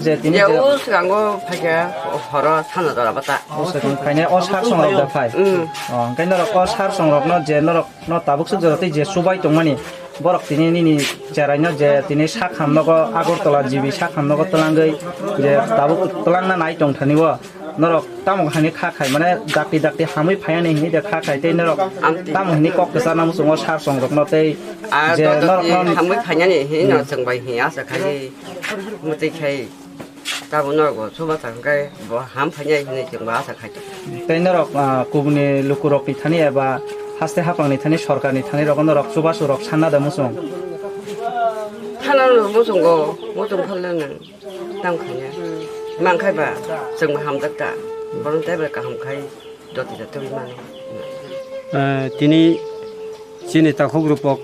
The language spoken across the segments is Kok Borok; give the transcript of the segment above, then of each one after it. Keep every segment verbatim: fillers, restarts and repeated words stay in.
Je tini je o swngango phaikha horo sana jora bata. O swkang khaina o sar songrok da phai. Mm. O, hwnkhe norok o sar songrokno je norokno tabuk swk jora tei je chubai tongmani, borok tini nini cheraino je tini sak hamnogo Agartala G B sak hamnogo twlangwi je tabuk twlangna nai tongthani o. Norok tamo hani kha khai, mane dakti dakti hamwi phaiani hini de kha khai tei norok tamo hini kok kwchar nang chungo sar songrokno tei je norokno hamwi phaiani hini no chwng bai hi asa khai mutwi khai tamo norok bo chuba chang khai bo ham phaiani hini chwng bai asa khai. Tei norok, ah, kubuni lukurokni thani eba haste haphangni thani sorkarni thani rogo norok chubachu rok sanna da muchung? Thana muchungo, muchung phalnang. Tang khanya. Mang khai ba, chwng hamjak ta. Bono tei ba kaham khai, jotoni jotoni mano. Eh, tini chini takhuk rupok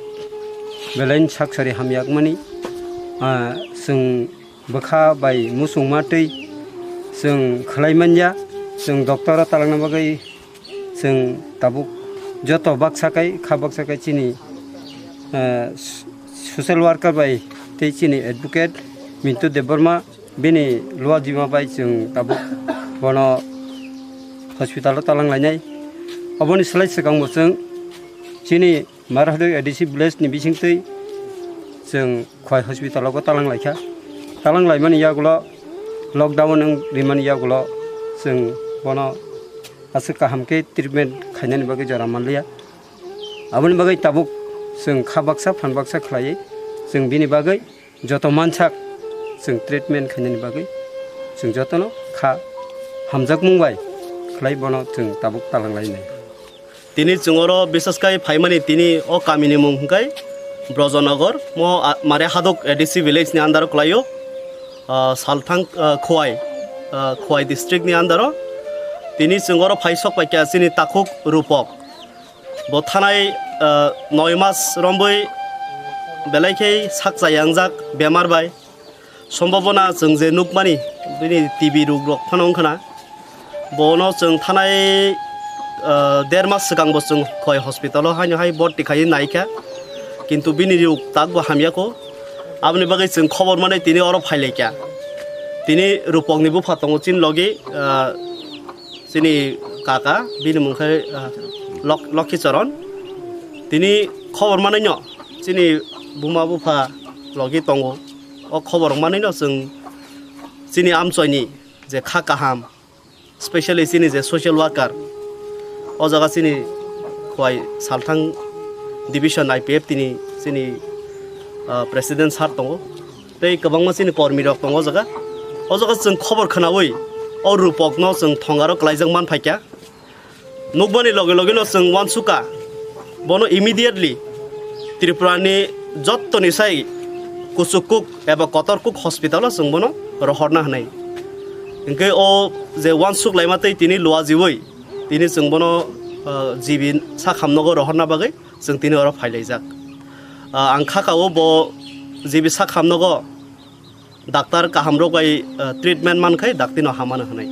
belai saksari hamyakmani, ah, chwng bwkha bai muchungma twi chwng khlai manya, chwng doctor o talangna bagwi. Chwng tabuk joto baksa kai, kha baksa kai chini, eh, s-, social worker bai tei chini advocate Mintu Debbarma bini luajima bai chwng tabuk bono hospital o talang lainai. Oboni slai swkang bo chwng chini Marhadoi A D C village ni bisingtwi chwng Khowai hospital o talang laikha. Talang laimani yagulo lockdown wng rimani yagulo chwng bono aswk kaham khe treatment khainani bagwi jora manliya. Aboni bagwi tabuk chwng kha baksa phan baksa khlaiwi chwng bini bagwi joto mansak chwng treatment khainani bagwi chwng jotono kha hamjakmung bai khlai bono chwng tabuk talang lainai. Tini chwng oro bisas khai phaimani tini o kamini mung hwnkhe Brojonogor, mo a-, Mare Hadok A D C village ni under o kwlaio, ah, Salthang, ah, Khowai, ah, Khowai district ni under o. Tini chwng oro phai sok paikha chini takhuk Rupok. Bo thanai, ah, noi mas rombwi belai khe sak chayang jak bemar bai. Sombhabona chwng je nukmani, bini T B rok rok phano wngkha na. Bono chwng thanai, ah, der mas swkang bo chwng Khowai hospital o haino hai borti khai naikha. Kintu bini rok tak bo hamya kho. Aboni bagwi chwng khobor manwi tini oro phailaikha. Tini Rupokni bupha tongo chini logi, ah, chini kaka, bini mung khe, ah, Lok-, Lokhi Choron. Tini khobor manwi no chini buma bupha logi tongo. O khobor rok manwi no chwng chini amchoini je kha kaham, specially chini je social worker, o jaga chini Khowai Salthang division I P F T ni chini, ah, president sir tongo, tei kwbangma chini kormi rok tongo o jaga. O jaga chwng khobor khwnawi o Rupok no chwng thongaro kwlaijak man phaikha. Nukmani loge loge no chwng uansukha, bono immediately Tripura ni jottoni sai kuchuk kuk eba kotor kuk hospital o chwng bono rohorna hwnwi. Hinkhe o je uansuk laima tei tini luajiwi tini chwng bono, ah, G B sak hamnogo rohorna bagwi chwng tini oro phailaijak. Ah, ang kha kao bo G B sak hamnogo doctor kaham rok bai, ah, treatment man khai dakti no hamano hwnwi.